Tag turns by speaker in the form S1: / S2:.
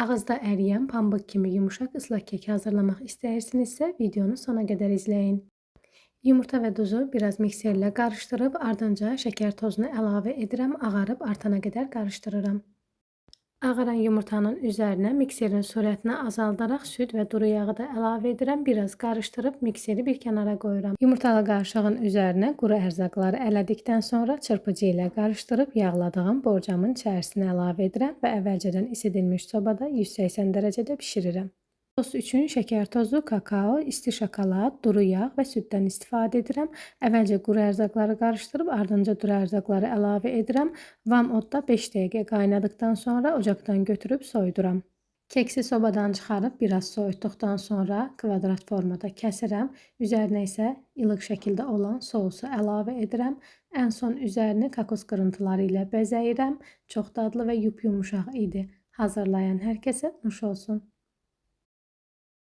S1: Ağızda əriyən pambıq kimi yumuşaq ıslaq kek hazırlamaq istəyirsinizsə, videonu sona qədər izləyin. Yumurta və duzu biraz mikserlə qarışdırıb, ardınca şəkər tozunu əlavə edirəm, ağarıb artana qədər qarışdırıram. Ağaran yumurtanın üzərinə mikserin sürətini azaldaraq süd və duru yağı da əlavə edirəm. Biraz qarışdırıb mikseri bir kənara qoyuram. Yumurtalı qarışığın üzərinə quru ərzaqları ələdikdən sonra çırpıcı ilə qarışdırıb yağladığım borcamın içərisinə əlavə edirəm və əvvəlcədən isidilmiş sobada 180 dərəcədə bişirirəm. Sos üçün şəkər tozu, kakao, isti şokolad, duru yağ və süddən istifadə edirəm. Əvvəlcə quru ərzaqları qarışdırıb, ardınca duru ərzaqları əlavə edirəm. Vam odda 5 dəqiqə qaynadıqdan sonra ocaqdan götürüb soyuduram. Keksi sobadan çıxarıb biraz soyutduqdan sonra kvadrat formada kəsirəm. Üzərinə isə ilıq şəkildə olan sousu əlavə edirəm. Ən son üzərini kokos qırıntıları ilə bəzəyirəm. Çox dadlı və yup-yumuşaq idi. Hazırlayan hər kəsə nuş olsun.